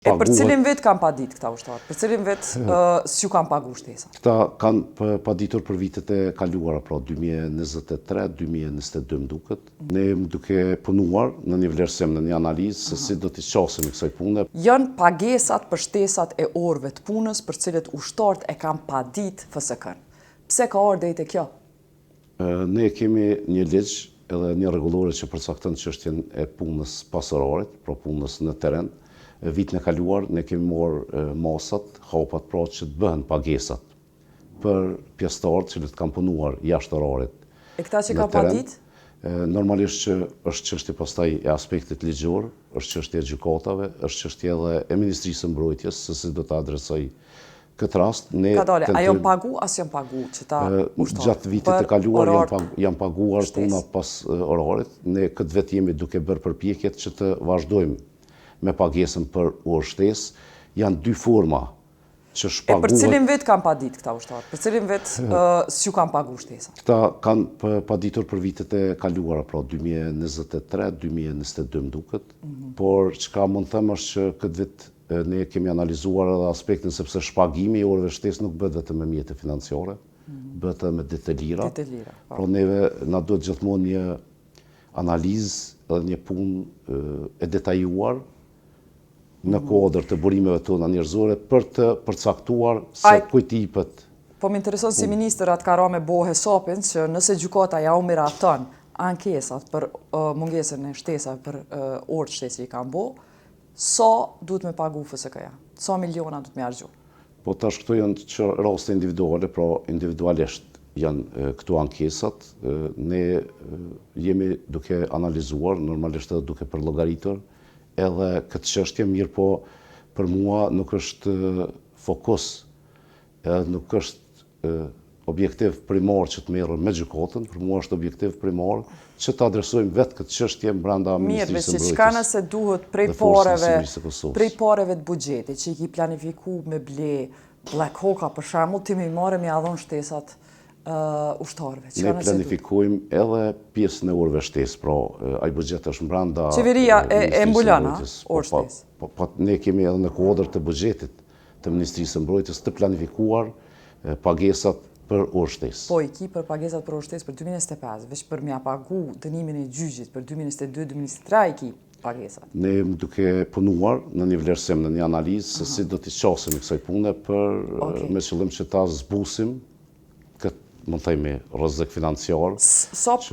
E për cilin vit kanë padit këta ushtarë? Për cilin vit s'ju kanë pagu shtesa? Këta kanë paditur për vitet e kaluara, pra 2023, 2022 më duket. Ne jemi duke punuar në një vlerësim, në një analizë se si do t'i qasemi kësaj pune. Janë pagesat për shtesat e orëve të punës për cilët ushtarët e kanë padit FSK-n. Pse ka ardhur deri te kjo? Ne kemi një ligj edhe një rregullore që përcakton çështjen e punës pas orarit, pra punës në terren. Vitin e kaluar ne kemi marrë masat, hapat pra që të bëhen pagesat për pjesëtarët që kanë punuar jashtë orarit. E këta që kanë padit? Normalisht që është çështje pastaj e aspektit ligjor, është çështje e gjykatave, është çështje edhe e Ministrisë së Mbrojtjes se si do ta adresojë këtë rast. Ne Kadale, a janë pagu, a s'janë pagu qëta ushtarë? Gjatë vitit të kaluar janë paguar puna pas orarit. Ne këtë vit jemi duke bërë përpjekjet që të vazhdojmë me pagesën për orë shtesë. Janë dy forma që shpaguhet. E për cilin vit kanë padit këta ushtarë? Për cilin vit s'ju kanë pagu shtesa? Këta kanë paditur për vitet e kaluara, pra 2023, 2022 më duket. Por çka mund të them është që këtë vit ne kemi analizuar edhe aspektin sepse shpagimi i orëve shtesë nuk bëhet vetëm me mjete financiare, bëhet edhe me ditë të lira. Ditë të lira, po. Pra neve na duhet gjithmonë një analizë edhe një punë e detajuar në kuadër të burimeve tona njerëzore për të përcaktuar se kujt i jepet. Po më intereson si ministër atë ka ra me bo hesapin që nëse gjykata ja u miraton ankesat për mungesën e shtesave për orët shtesë që i kanë bo, sa duhet me pagu FSK-ja? Sa miliona duhet me harxhu? Po tash këto janë që raste individuale, pra individualisht janë këto ankesat. Ne jemi duke analizuar, normalisht edhe duke përllogaritur edhe këtë çështje, mirë po për mua nuk është fokus, edhe nuk është objektiv primar që të merrem me gjykatën, për mua është objektiv primar që të adresojmë vetë këtë çështje brenda Mirë, Ministrisë së veç që çka Mbrojtjes nëse duhet prej dhe Forcës së pareve, Sigurisë së Kosovës. prej pareve të buxhetit që i ki planifiku me ble Black Hawk-a për shembull, ti me i marrë me ja dhon shtesat ushtarëve. Çka Ne nëse duhet? planifikojmë edhe pjesën e orëve shtesë, pra ai buxhet është brenda Qeveria e Ministrisë së mbulon, a? Mbrojtjes. Po, Orë po, shtesë. po, po, ne kemi edhe në kuadër të buxhetit të Ministrisë së Mbrojtjes të planifikuar pagesat për orë shtesë. Po, i ki për pagesat për orë shtesë për 2025, veç për m'ja pagu dënimin e gjyqit për 2022-2023 i ki pagesat. Ne jemi duke punuar në një vlerësim, në një analizë se si do t'i qasemi kësaj pune për me qëllim që ta zbusim këtë, mund të themi, rrezik financiar. Sa që